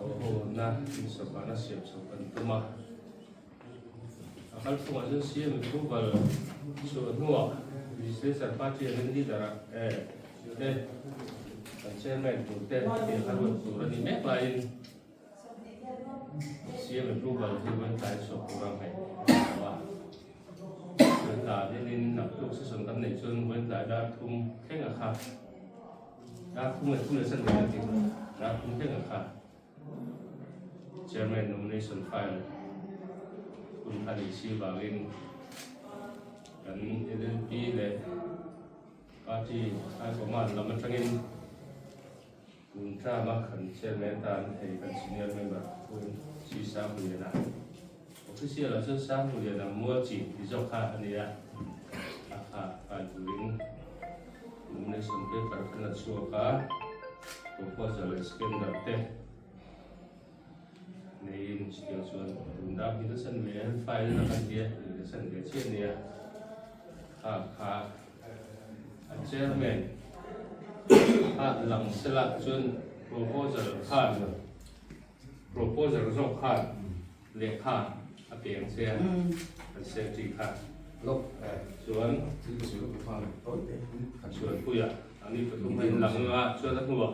Thawhhona in sawrkarna siam chhoh kan tum a. A kalphungah chuan CM approval chhuah hnuah Legislature Party an leader ah te kan chairman tur te tih a ruat tur a nih mek laiin CM approval hi vawiin tlai chhuak tura ngaih a ni lo a. Vawiin tlai deuhin naktuk session kan neih chuan vawiin tlai dar thum thleng a kha dar thum leh thum leh chan ve a ti dar thum thleng a kha. Chairman nomination file hun a nih si vangin kan LLP leh party high command lam atangin tun term a kan chairman tan hei kan senior member Pu C Sangpuiana official ah chuan Sangpuiana Mualchi ti zawk kha a ni a, a kha file turin Nomination paper kan la chhuak a, proposal leh scanner te neiin chutiang chuan tun dak hi ka san ve a, file na kan tia hei ka san ve chiah nia kha kha a chairman kha lang sela chuan proposal khan proposal zawk khan Lehkha a peng che a, kan secretary kha chuan Chhuanpuia an ni pathum a inlang a, chuan a hnuah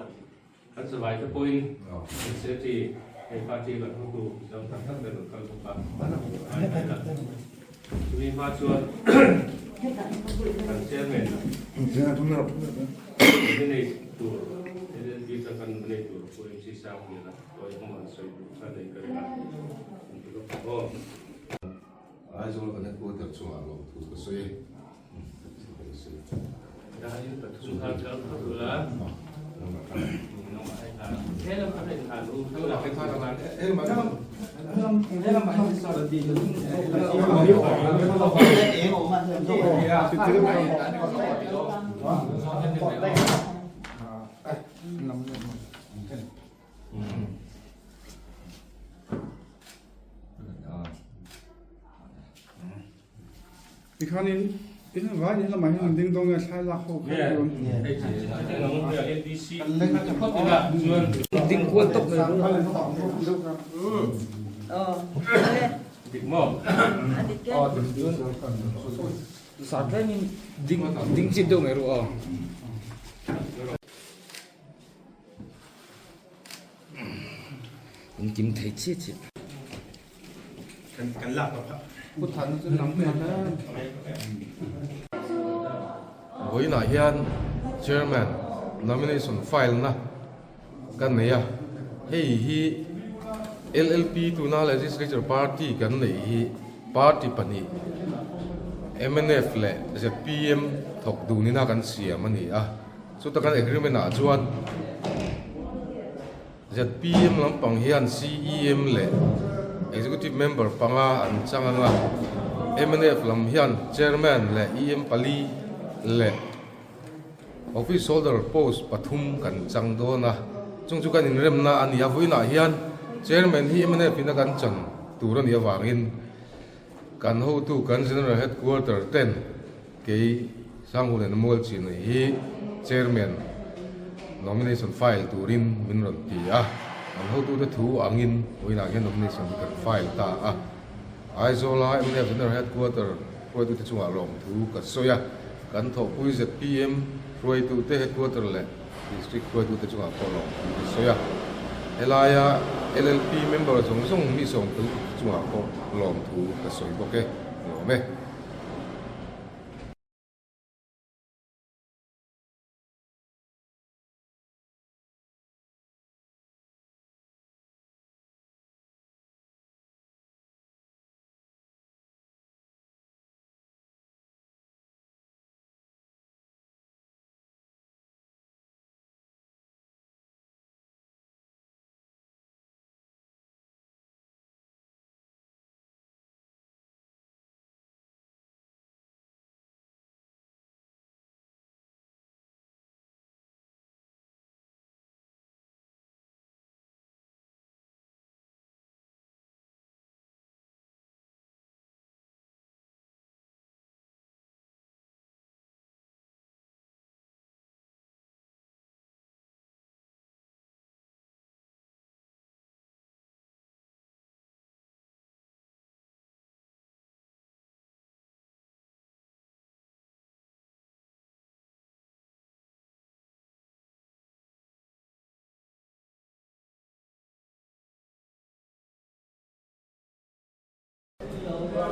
kan zavai te pawhin kan secretary hei party kan hotu dang tak tak te rawn kal bawk a, chumi hma chuan kan chairman nominate tur LLB ka kan nominate tur Pu MC Sangliana. Aizawl kan headquarter chungah lawmthu ka sawi e. Tikhanin in vai in lamah hian an ding dawn nge thlai lak ho kha dawn. Ding kual tawp mai Dik maw? Sat rengin ding ding chip deuh mai ru aw. In kim thei chiah chiah. Kan lak tawp a. Pu Thana chu lam hmel hle. Vawiinah hian Chairman nomination file na ka nei a, hei hi LLP tuna Legislature Party kan neih hi party pahnih mnf leh zpm thawk dunin a kan siam a ni a. Chuta kan agreement ah chuan zpm lampang hian CEM leh Executive Member panga an chang ang a, mnf lam hian Chairman leh EM pali leh Office Holder post pathum kan chang dawn a, chung chu kan inremna a ni a, vawiinah hian Chairman hi mnf in a kan chan tur a nih avangin kan hotu kan General Headquarter ten Kei Sanghulena Mualchina hi Chairman nomination file turin min rawn ti a, an hotute thu angin vawiinah hian nomination hi kan file ta a. Aizawla mnf General Headquarter hruaitute chungah lawmthu ka sawi a, kan thawhpui zpm hruaitute headquarter leh District hruaitute chungah pawh lawmthu ka sawi a. Helaia LLP member zawng zawng mi sawmthu chungah pawh lawmthu ka sawi bawk e. Lawm e.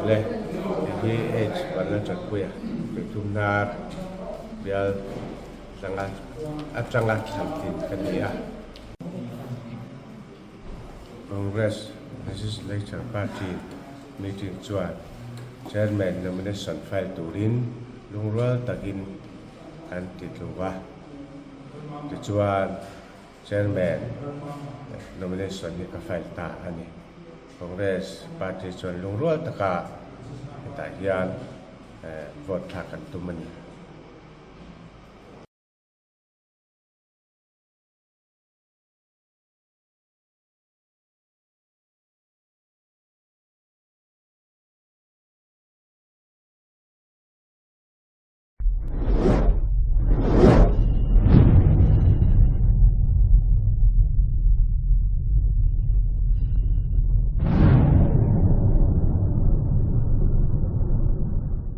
Le, hei hi H Vanlaltanpuia Tuitumnar bial tlanga atanga thlantin ka ni a. Congress Legislature Party meeting chuan Chairman nomination file turin lungrual takin an ti tluk a. Tichuan Chairman nomination hi ka file ta a ni. Congress party chuan lungrual taka hetah hian vote thlak kan tum a ni.